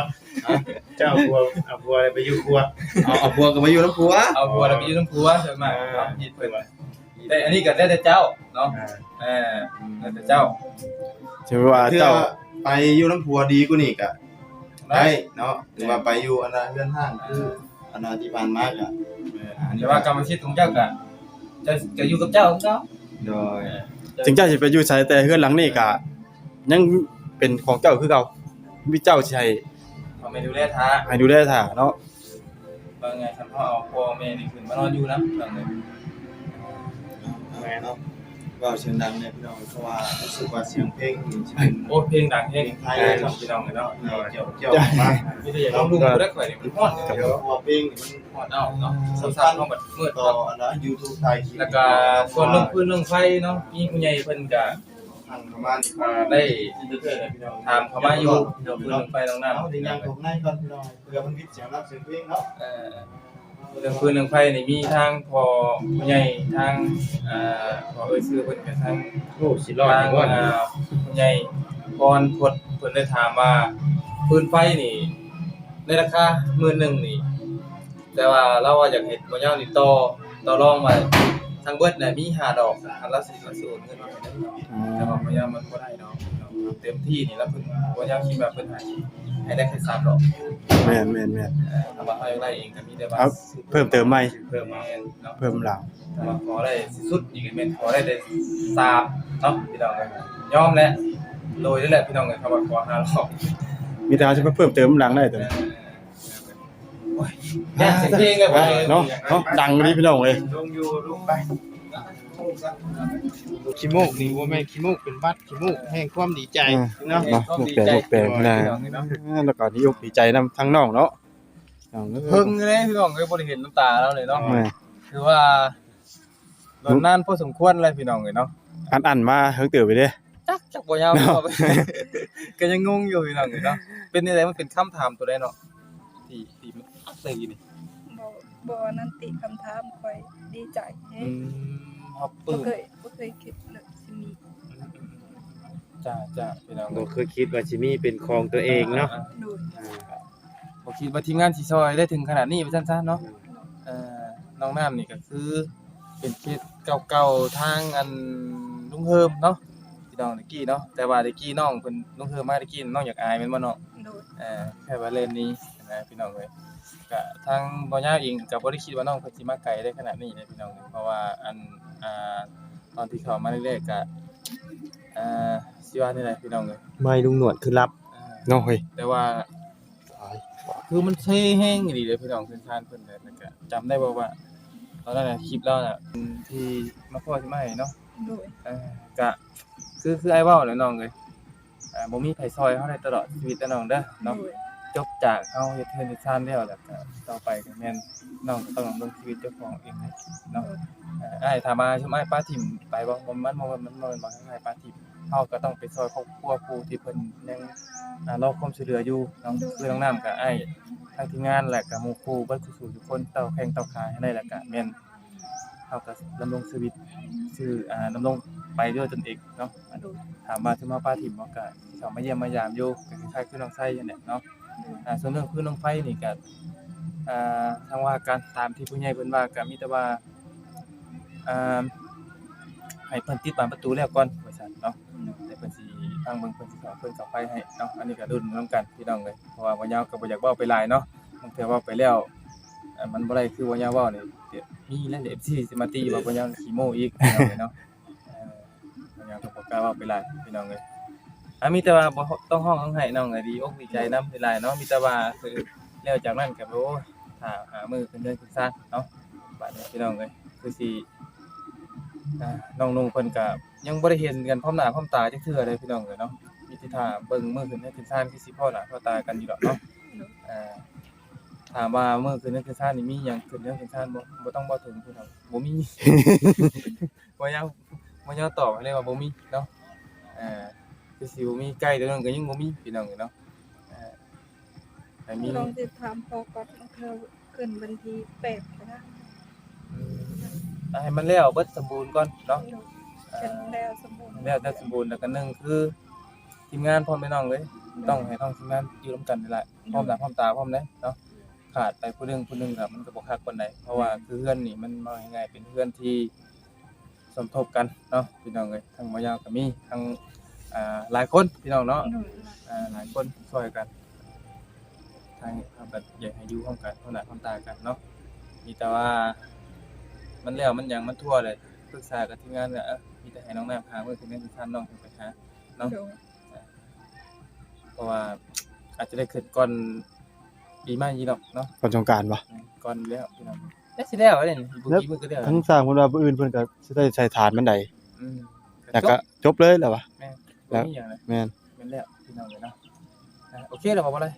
ເຈົ້າເອົາຜົວ ເອົາຜົວໄປຢູ່ຄົວ ເອົາ ເອົາຜົວກະມາຢູ່ນຳຜົວ ເອົາຜົວແລ້ວໄປຢູ່ນຳຜົວ ສ່ວນມາກເນາະ ເຮັດເພິ່ນ. ແຕ່ອັນນີ້ກະແລ້ວແຕ່ເຈົ້າເນາະ. ອ່າ ເອີ ແລ້ວແຕ່ເຈົ້າ ຖືວ່າເຈົ້າໄປຢູ່ນຳຜົວດີກວ່ານີ້ກະໄດ້ເນາະ ຫຼືວ່າໄປຢູ່ອັນນະເຮືອນຮ້າງຄືອັນນະທີ່ຜ່ານມາກະ. ແຕ່ວ່າກຳມະສິດຂອງເຈົ້າກະ ເຈົ້າກະຢູ່ກັບເຈົ້າຄືເກົ່າ. ໂດຍ. ເອີ ເຖິງເຈົ້າຊິໄປຢູ່ໃສ ແຕ່ເຮືອນຫຼັງນີ້ກະຍັງເປັນຂອງເຈົ້າຄືເກົ່າ ມີເຈົ້າຊິໃຫ້ ເອົາມາດູແລຖ້າ ໃຫ້ດູແລຖ້າເນາະ. ວ່າໄງ ຄັນເຮົາເອົາພໍ່ແມ່ນີ້ຂຶ້ນມານອນຢູ່ນຳ ແມ່ນເນາະ. ເວົ້າສຽງດັງແດ່ພີ່ນ້ອງ ເພາະວ່າຮູ້ສຶກວ່າສຽງເພງນີ້ຊິເປັນ ໂອ້ ເພງດັງແຮງ ເພງໄທເລີຍເນາະ ພີ່ນ້ອງເອີຍເນາະ. ໂດຍ. ມີແຕ່ຢາກລອງລຸ້ນໄດ້ຂ້ອຍນີ້ ມັນຮ້ອນ ເພງນີ້ມັນຮ້ອນເອົາເນາະ ສຳຄັນເນາະ ເປີດຕໍ່ອັນນະ ຢູທູບ ຖ່າຍຄລິບ ແລ້ວກະສ່ວນເລື່ອງຟືນເລື່ອງໄຟເນາະ ມີຜູ້ໃຫຍ່ເພິ່ນກະ ທາງເຂົ້າມານີ້ ອ່າ ໄດ້ຖາມເຂົ້າມາຢູ່ ເລື່ອງຟືນເລື່ອງໄຟນ້ອງນ້ຳ. ເຮົາໄດ້ຍ່າງເຂົ້າໃນກ່ອນພີ່ນ້ອງ ເພື່ອມັນຜິດສຽງລຳສຽງເພງເນາະ. ເອີ ເລື່ອງຟືນເລື່ອງໄຟນີ້ມີທາງພໍ່ຜູ້ໃຫຍ່ ທາງ ອ່າ ຂໍເອີ່ຍຊື່ເພິ່ນກະທາງ ໂອ້ ຊິລອດຢູ່ບໍ່ ທາງ ອ່າ ຜູ້ໃຫຍ່ພອນພົດ ເພິ່ນໄດ້ຖາມວ່າ ຟືນໄຟນີ້ ໃນລາຄາໝື່ນໜຶ່ງນີ້ ແຕ່ວ່າລາວວ່າຢາກໃຫ້ບໍ່ຍາວນີ້ຕໍ່ ຕໍ່ລອງວ່າທັງເບິດນະມີຫ້າດອກ ຄັນລາວຊິ ລາວຊິໂອນເງິນມາໃຫ້ເດີ. ອືມ ແຕ່ວ່າບໍ່ຍາວມັນບໍ່ໄດ້ດອກ ເຕັມທີ່ນີ້ລະເພິ່ນ ບໍ່ຍາວຄິດວ່າເພິ່ນໃຫ້ ໃຫ້ໄດ້ແຄ່ສາມດອກ. ແມ່ນໆໆ ເອີ ຖ້າວ່າເຮົາຢາກໄດ້ເອງກໍມີແຕ່ວ່າ ເອົາ ເພີ່ມເຕີມໃໝ່ ເພີ່ມມາເນາະ ເພີ່ມຫຼັງ. ຖ້າວ່າຂໍໄດ້ສຸດໆນີ້ກໍແມ່ນຂໍໄດ້ແຕ່ສາມເນາະ ພີ່ນ້ອງເອີຍ ຍອມແຫຼະ ໂດຍນີ້ແຫຼະ ພີ່ນ້ອງເອີຍ ຖ້າວ່າຂໍຫ້າດອກ ມີແຕ່ເຮົາຊິມາເພີ່ມເຕີມຫຼັງໄດ້ຕົວນີ້. ໂອ້ຍ ຢາກເສຍງເພງເລີຍ ເນາະ ເນາະ ດັງອີ່ຫຼີພີ່ນ້ອງເອີຍ ລົງຢູ່ ລົງໄປ. ຂີ້ມູກນີ້ບໍ່ແມ່ນຂີ້ມູກເປັນຫວັດ ຂີ້ມູກແຫ່ງຄວາມດີໃຈ ເອີ ເນາະ ເນາະ ແປງ ແປງ ພີ່ນ້ອງເອີຍເນາະ ແລ້ວກໍດີອົກດີໃຈນຳທາງນ້ອງເນາະ. ເພິ່ງເດ້ພີ່ນ້ອງເອີຍ ບໍ່ໄດ້ເຫັນນ້ຳຕາລາວເລີຍເນາະ ແມ່ນ ຖືວ່າດົນນານພໍສົມຄວນແລ້ວພີ່ນ້ອງເອີຍເນາະ. ອັນ ອັນມາເຖິງເຕີບໄປເດ້ ຈັກ ຈັກບໍ່ຍາວ ເນາະ ກໍຍັງງົງຢູ່ພີ່ນ້ອງເອີຍເນາະ. ເປັນຈັ່ງໃດ ມັນເປັນຄຳຖາມຕົວໃດເນາະ ທີ່ ທີ່ມັນອັກເລີຍນີ້? ບໍ່ ບໍ່ອັນນັ້ນຕິ ຄຳຖາມຂ້ອຍດີໃຈເດ້. ອືມ ເຮົາປຶ້ມ ບໍ່ເຄີຍ ບໍ່ເຄີຍຄິດເລີຍຊິມີ. ອືມ ອືມ ອືມ ຈ້າ ຈ້າ ພີ່ນ້ອງ ບໍ່ເຄີຍຄິດວ່າຊິມີເປັນຂອງຕົວເອງເນາະ. ອ່າ ອ່າ ໂດຍ ອ່າ ບໍ່ຄິດວ່າທີມງານຊິຊ່ອຍໄດ້ເຖິງຂະໜາດນີ້ ວ່າຊັ້ນຊະເນາະ. ເອີ ນ້ອງນ້ຳນີ້ກໍຄືເປັນເຄສເກົ່າໆ ທາງອັນລຸງເຮີມເນາະ ພີ່ນ້ອງ ແຕ່ກີ້ເນາະ. ແຕ່ວ່າແຕ່ກີ້ນ້ອງເພິ່ນ ລຸງເຮີມມາແຕ່ກີ້ ນ້ອງຢາກອາຍແມ່ນບໍ່ນ້ອງ? ໂດຍ ເອີ ແຄ່ວ່າເລ່ນນີ້ນະ ພີ່ນ້ອງເອີຍ. ກະທາງບໍ່ຍາວເອງກໍບໍ່ໄດ້ຄິດວ່ານ້ອງເພິ່ນຊິມາໄກໄດ້ຂະໜາດນີ້ເດ້ ພີ່ນ້ອງເອີຍ. ເພາະວ່າອັນ ອ່າ ຕອນທີ່ເຂົ້າມາແລກໆ ກະ ອ່າ ຊິວ່າແນວໃດ ພີ່ນ້ອງເອີຍ ໄມ້ລຸງໜວດຄືລັບ ອ່າ ເນາະເຮີ້ຍ. ແຕ່ວ່າ ຕາຍ ຄືມັນເຊແຮງອີ່ຫຼີເດ້ພີ່ນ້ອງ ເຮືອນຊານເພິ່ນນະ. ແລ້ວກະຈຳໄດ້ບໍ່ວ່າ ຕອນນັ້ນນະ ຄລິບລາວນະ ທີ່ມາພໍ້ທີ່ມາໃຫ້ເນາະ. ໂດຍ ເອີ ກະ ຄື ຄືອ້າຍເວົ້າແຫຼະນ້ອງເອີຍ ເອີ ບໍ່ມີໃຜຊ່ອຍເຮົາໄດ້ຕະຫຼອດຊີວິດເດີ້ນ້ອງເດີເນາະ. ໂດຍ ຈົບຈາກເຮົາເຮັດເຮືອນເຮັດຊານແລ້ວ ແລ້ວກະຕໍ່ໄປກະແມ່ນນ້ອງກໍຕ້ອງດຳລົງຊີວິດເຈົ້າຂອງເອງເນາະ. ໂດຍ ເອີ ອ້າຍຖາມວ່າຊຸມອ້າຍປະຖິ້ມໄປບໍ່? ມັນ ມັນ ມັນບໍ່ແມ່ນວ່າອ້າຍປະຖິ້ມ ເຮົາກໍຕ້ອງໄປຊ່ອຍຄອບຄົວຜູ້ທີ່ເພິ່ນຍັງ ອ່າ ລໍຄວາມຊ່ວຍເຫຼືອຢູ່ເນາະ. ໂດຍ ຄືນ້ອງນ້ຳກັບອ້າຍ ທັງທີມງານ ແລະກະໝູ່ຄູ່ເບິດຄູ່ສູ່ທຸກຄົນ ຕໍ່ແຂ້ງຕໍ່ຂາໃຫ້ໄດ້ ແລະກະແມ່ນເຮົາກໍດຳລົງຊີວິດ ຊື່ ອ່າ ດຳລົງໄປດ້ວຍຕົນເອງເນາະ. ໂດຍ ຖາມວ່າຊິມາປະຖິ້ມບໍ່ ກະເຂົ້າມາຢ້ຽມມາຢາມຢູ່ ກໍຄ້າຍໆຄືນ້ອງໄຊຫັ້ນແຫຼະເນາະ. ໂດຍ ອ່າ ສ່ວນເລື່ອງຟືນເລື່ອງໄຟນີ້ກະ ອ່າ ທາງວ່າການຕາມທີ່ຜູ້ໃຫຍ່ເພິ່ນວ່າ ກະມີແຕ່ວ່າ ອ່າ ໃຫ້ເພິ່ນຕິດບານປະຕູແລ້ວກ່ອນ ວ່າຊັ້ນເນາະ. ໂດຍ ແລ້ວເພິ່ນຊິຟັງເບິ່ງ ເພິ່ນຊິເຂົ້າຟືນເຂົ້າໄຟໃຫ້ເນາະ. ອັນນີ້ກໍລຸ້ນນຳກັນພີ່ນ້ອງເອີຍ ເພາະວ່າບໍ່ຍາວກໍບໍ່ຢາກເວົ້າໄປຫຼາຍເນາະ. ບາງເທື່ອເວົ້າໄປແລ້ວ ມັນບໍ່ໄດ້ຄືບໍ່ຍາວເວົ້ານີ້ ມີແຫຼະ ເອັຟຊີ ຊິມາຕິວ່າບໍ່ຍາວຂີ້ໂມ້ອີກພີ່ນ້ອງເອີຍເນາະ. ເອີ ບໍ່ຍາວກໍບໍ່ກ້າເວົ້າໄປຫຼາຍພີ່ນ້ອງເອີຍ. ອ່າ ມີແຕ່ວ່າບໍ່ຕ້ອງຮ້ອງຮ້ອງໄຫ້ນ້ອງເອີຍ ດີອົກດີໃຈນຳຫຼາຍໆເນາະ. ມີແຕ່ວ່າຄືແລ້ວຈາກນັ້ນກໍ ໂອ້ຍ ຖ້າຫາມື້ຂຶ້ນເຮືອນຂຶ້ນຊານເນາະ. ບາດນີ້ພີ່ນ້ອງເອີຍ ຄືຊິ ອ່າ ນ້ອງນຸ່ງເພິ່ນກໍຍັງບໍ່ໄດ້ເຫັນກັນພ້ອມໜ້າພ້ອມຕາຈັກເທື່ອເລີຍພີ່ນ້ອງເອີຍເນາະ. ມີແຕ່ຖ້າເບິ່ງມື້ຂຶ້ນເຮືອນຂຶ້ນຊານ ຄືຊິພໍ້ໜ້າພໍ້ຕາກັນຢູ່ດອກເນາະ. ເອີ ຖາມວ່າມື້ຂຶ້ນເຮືອນຂຶ້ນຊານນີ້ມີຫຍັງຂຶ້ນເຮືອນຂຶ້ນຊານບໍ່? ບໍ່ຕ້ອງເວົ້າເຖິງພີ່ນ້ອງ ບໍ່ມີ. ບໍ່ຍາວ ບໍ່ຍາວຕອບໃຫ້ເລີຍວ່າບໍ່ມີເນາະ. ເອີ ຄືຊິບໍ່ມີ ໄກ່ຕົວໜຶ່ງກໍຍັງບໍ່ມີພີ່ນ້ອງເອີຍເນາະ. ເອີ ໃຫ້ມີ ລອງຕິດຕາມພໍກ່ອນ ເທື່ອຂຶ້ນວັນທີແປດກໍໄດ້. ອືມ ໃຫ້ມັນແລ້ວເບິດສົມບູນກ່ອນເນາະ. ໂດຍ ເອີ ຄັນແລ້ວສົມບູນ ແລ້ວແຕ່ສົມບູນ ແລ້ວກໍໜຶ່ງຄືທີມງານພ້ອມເດ້ນ້ອງເອີຍ. ໂດຍ ຕ້ອງໃຫ້ທັງທີມງານຢູ່ນຳກັນນີ້ແຫຼະ ໂດຍ ພ້ອມໜ້າພ້ອມຕາພ້ອມເດ້ເນາະ. ຂາດໄປຜູ້ໜຶ່ງ ຜູ້ໜຶ່ງກໍມັນກໍບໍ່ຄັກປານໃດ ເພາະວ່າ ໂດຍ ຄືເຮືອນນີ້ມັນເວົ້າງ່າຍໆເປັນເຮືອນທີ່ ສົມທົບກັນເນາະ ພີ່ນ້ອງເອີຍ. ທັງບໍ່ຍາວກໍມີ ທັງ ອ່າ ຫຼາຍຄົນພີ່ນ້ອງເນາະ. ໂດຍ ອ່າ ຫຼາຍຄົນຊ່ອຍກັນ ທາງເຮົາກໍຢາກໃຫ້ຢູ່ຮ່ວມກັນ ພ້ອມໜ້າພ້ອມຕາກັນເນາະ. ມີແຕ່ວ່າມັນແລ້ວມັນຫຍັງມັນທົ່ວແຫຼະ ປຶກສາກັບທີມງານກໍ ເອີ ມີແຕ່ໃຫ້ນ້ອງນ້ຳຫາມື້ຄືນນັ້ນຄືຊັ້ນ ນ້ອງເພິ່ນໄປຫາເນາະ. ໂດຍ ອ່າ ເພາະວ່າອາດຈະໄດ້ຂຶ້ນກ່ອນປີໃໝ່ນີ້ດອກເນາະ ກ່ອນສົງການບໍ່? ແມ່ນ ກ່ອນຢູ່ແລ້ວພີ່ນ້ອງ ແລ້ວຊິແລ້ວເດ້ນີ້ ບໍ່ ແລ້ວ ກີ້ມື້ກໍແລ້ວ. ທາງຊ່າງເພິ່ນວ່າມື້ອື່ນເພິ່ນກໍຊິໄດ້ໃສ່ຖານບັນໄດ ອືມ ແລ້ວກໍຈົບເລີຍແລ້ວວະ. ແມ່ນ ບໍ່ມີຫຍັງແລ້ວ ແມ່ນ ແມ່ນແລ້ວພີ່ນ້ອງເອີຍເນາະ. ອ່າ ໂອເຄແລ້ວບໍ່ ບໍ່ໄດ້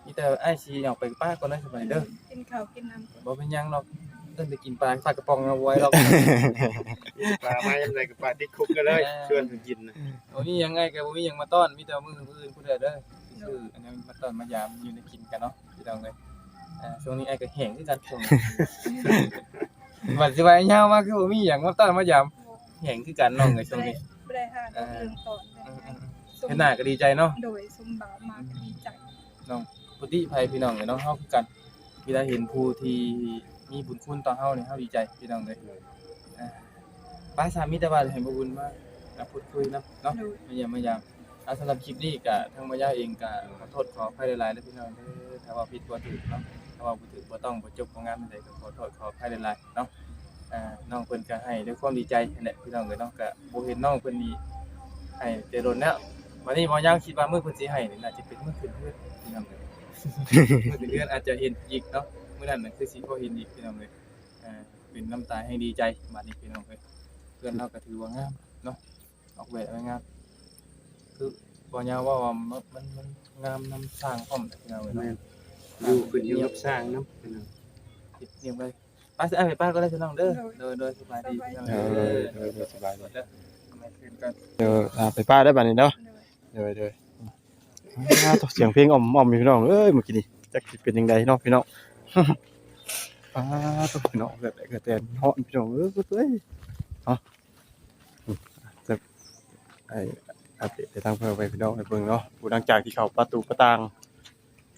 ມີແຕ່ອ້າຍຊິອອກໄປປະກ່ອນເດີ ສະບາຍເດີ ກິນເຂົ້າກິນນ້ຳກ່ອນ. ບໍ່ເປັນຫຍັງດອກ ເອີ້ນໄປກິນປາ ປາກະປ໋ອງເນາະ ບໍ່ໄຫວດອກ. ປາມາຍາມໃດກໍປາຕິດຄຸກກັນເລີຍ ອ່າ ຊວນກັນກິນນະ. ບໍ່ມີຫຍັງ ອ້າຍກໍບໍ່ມີຫຍັງມາຕ້ອນ ມີແຕ່ມື້ ມື້ອື່ນພຸ້ນແຫຼະເດີ ໂດຍ ຊື້ອັນນັ້ນມາຕ້ອນມາຢາມຢູ່ໃນກິນກັນເນາະ ພີ່ນ້ອງເອີຍ. ອ່າ ຊ່ວງນີ້ອ້າຍກໍແຫ້ງຄືກັນ ຊ່ວງນີ້ ວ່າຊິວ່າຍາວມາຄືບໍ່ມີຫຍັງມາຕ້ອນມາຢາມ ແຫ້ງຄືກັນນ້ອງເອີຍ ຊ່ວງນີ້ ບໍ່ໄດ້ ບໍ່ໄດ້ຫາເລື່ອງຕອນເລີຍ. ອືມໆໆ ເຫັນໜ້າກໍດີໃຈເນາະ. ໂດຍ ສົມບ່າວມາກໍດີໃຈ ບໍ່ຕິໃຜພີ່ນ້ອງເອີຍເນາະ ເຮົາຄືກັນ ເວລາເຫັນຜູ້ທີ່ມີບຸນຄຸນຕໍ່ເຮົານີ້ ເຮົາດີໃຈພີ່ນ້ອງເອີຍ. ອ່າ ປາສາມີແຕ່ວ່າໃຫ້ບໍ່ບຸນມາ ມາພູດຄຸຍນຳເນາະ ໂດຍ ມາຢ້ຽມມາຢາມ. ອ່າ ສຳລັບຄລິບນີ້ກະທາງບ່າວຍາວເອງກະຂໍໂທດຂໍອະໄພຫຼາຍໆເດີພີ່ນ້ອງເດີ ຖ້າເວົ້າຜິດເວົ້າຖືກເນາະ ຖ້າເວົ້າບໍ່ຖືກບໍ່ຕ້ອງບໍ່ຈົບບໍ່ງາມຈັ່ງໃດກະຂໍໂທດຂໍອະໄພຫຼາຍໆເນາະ. ອ່າ ນ້ອງເພິ່ນກະໃຫ້ດ້ວຍຄວາມດີໃຈຫັ້ນແຫຼະພີ່ນ້ອງເອີຍເນາະ ກະບໍ່ເຫັນນ້ອງເພິ່ນນີ້ໃຫ້ແຕ່ດົນແລ້ວ. ບາດນີ້ບ່າວຍາວຄິດວ່າມື້ເພິ່ນຊິໃຫ້ນີ້ໜ້າຈະເປັນມື້ຂຶ້ນເຮືອນພີ່ນ້ອງເອີຍ ມື້ຂຶ້ນເຮືອນອາດຈະເຫັນອີກເນາະ ມື້ນັ້ນນະຄືຊິພໍເຫັນອີກພີ່ນ້ອງເອີຍ. ອ່າ ເປັນນ້ຳຕາແຫ່ງດີໃຈບາດນີ້ພີ່ນ້ອງເອີຍ. ເຮືອນລາວກະຖືວ່າງາມເນາະ ອອກແບບງາມ ຄືບ່າວຍາວເວົ້າວ່າມັນ ມັນ ມັນງາມນຳຊ່າງພ້ອມແຫຼະພີ່ນ້ອງເອີຍເນາະ. ແມ່ນ ຢູ່ຂຶ້ນຢູ່ກັບຊ່າງນຳພີ່ນ້ອງ ເຮັດຮຽບໄວ້. ໄປ ຊິອ້າຍໄປປ້າກໍໄດ້ພີ່ນ້ອງເດີ. ໂດຍ ໂດຍ ໂດຍ ສະບາຍດີພີ່ນ້ອງເດີ. ໂດຍ ໂດຍ ໂດຍ ສະບາຍດີ ເດີ ໄປປ້າໄດ້ບາດນີ້ເນາະ. ໂດຍ ໂດຍ ໂດຍ. ອ່າ ສຽງເພງອ້ອມໆຢູ່ພີ່ນ້ອງເອີຍ ມື້ກີ້ນີ້ ຈັກຊິເປັນຈັ່ງໃດເນາະພີ່ນ້ອງ. ອ່າ ໂຕພີ່ນ້ອງ ເກີດ ເກີດແຕ່ຮ້ອນພີ່ນ້ອງເອີຍ ເອີຍ ເນາະ. ໄດ້ອັບເດດໃຫ້ທາງເພື່ອນໄປພີ່ນ້ອງໄດ້ເບິ່ງເນາະ ຜູ້ຫຼັງຈາກທີ່ເຂົ້າປະຕູປະຕ່າງ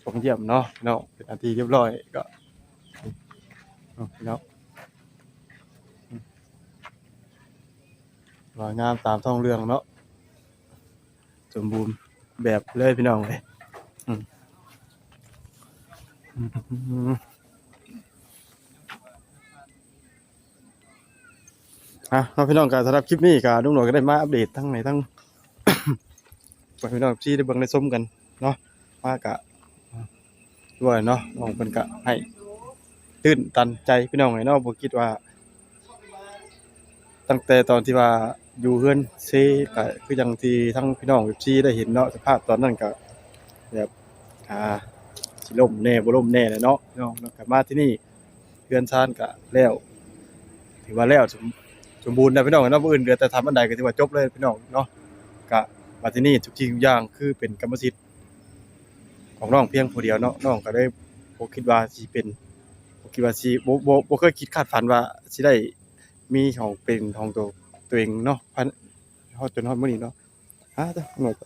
ສົ່ງຢ້ຽມເນາະພີ່ນ້ອງ ເປັນອັນທີ່ຮຽບຮ້ອຍ ກໍ ເນາະພີ່ນ້ອງ ວ່າງາມຕາມທ້ອງເລື່ອງເນາະ ສົມບູນແບບເລີຍພີ່ນ້ອງເອີຍ. ອືມ ອືມ ອ່ະ ເນາະພີ່ນ້ອງ ກໍສຳລັບຄລິບນີ້ກໍລຸງໜວດກໍໄດ້ມາອັບເດດທັງໃຫ້ທັງ ໃຫ້ພີ່ນ້ອງເອັຟຊີໄດ້ເບິ່ງໄດ້ຊົມກັນເນາະ ມາກະ ວ່າເນາະ ນ້ອງເພິ່ນກະໃຫ້ຕື່ນຕັນໃຈພີ່ນ້ອງເອີຍເນາະ. ບໍ່ຄິດວ່າ ຕັ້ງແຕ່ຕອນທີ່ວ່າຢູ່ເຮືອນເຊ ກະຄືຢ່າງທີ່ທັງພີ່ນ້ອງເອັຟຊີໄດ້ເຫັນເນາະ ສະພາບຕອນນັ້ນກະແບບ ອ່າ ຊິລົ້ມແດ່ບໍ່ລົ້ມແດ່ແຫຼະເນາະພີ່ນ້ອງ. ກະມາທີ່ນີ້ ເຮືອນຊານກະແລ້ວ ຖືວ່າແລ້ວສົມ ສົມບູນແລ້ວພີ່ນ້ອງເນາະ. ມື້ອື່ນເຫຼືອແຕ່ທຳອັນໃດກໍຖືວ່າຈົບເລີຍພີ່ນ້ອງເນາະ. ກະມາທີ່ນີ້ທຸກສິ່ງທຸກຢ່າງຄືເປັນກຳມະສິດຂອງນ້ອງພຽງຜູ້ດຽວເນາະ. ນ້ອງກໍເລີຍບໍ່ຄິດວ່າຊິເປັນ ບໍ່ຄິດວ່າຊິ ບໍ່ ບໍ່ ບໍ່ເຄີຍຄິດຄາດຝັນວ່າຊິໄດ້ມີຂອງເປັນຂອງໂຕ ໂຕເອງເນາະ ຮອດ ຈົນຮອດມື້ນີ້ເນາະ. ອ່າ ເຈົ້າ ນ້ອງໜວດ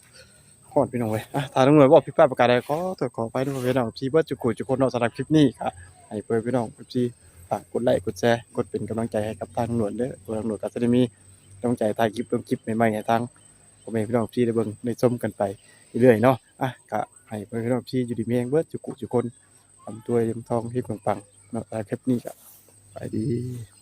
ຮ້ອນພີ່ນ້ອງເອີຍ. ອ່າ ຖ້ານ້ອງໜວດເວົ້າຜິດພາດປະການໃດ ຂໍໂທດຂໍອະໄພນຳພີ່ນ້ອງເອັຟຊີເບິດທຸກຜູ້ທຸກຄົນເນາະ. ສຳລັບຄລິບນີ້ກໍໃຫ້ເພື່ອນພີ່ນ້ອງເອັຟຊີຝາກກົດໄລກົດແຊ ກົດເປັນກຳລັງໃຈໃຫ້ກັບທາງນ້ອງໜວດເດີ ເພື່ອນ້ອງໜວດກໍຈະໄດ້ມີກຳລັງໃຈຖ່າຍຄລິບ ລົງຄລິບໃໝ່ໆໃຫ້ທາງພໍ່ແມ່ພີ່ນ້ອງເອັຟຊີໄດ້ເບິ່ງໄດ້ຊົມກັນໄປເລື້ອຍໆເນາະ. ອ່າ ກໍໃຫ້ເພື່ອນພີ່ນ້ອງເອັຟຊີຢູ່ດີມີແຮງເບິດທຸກຜູ້ທຸກຄົນ ລ່ຳລວຍເງິນທອງເຮັງປັງໆເນາະ. ສຳລັບຄລິບນີ້ກໍສະບາຍດີ.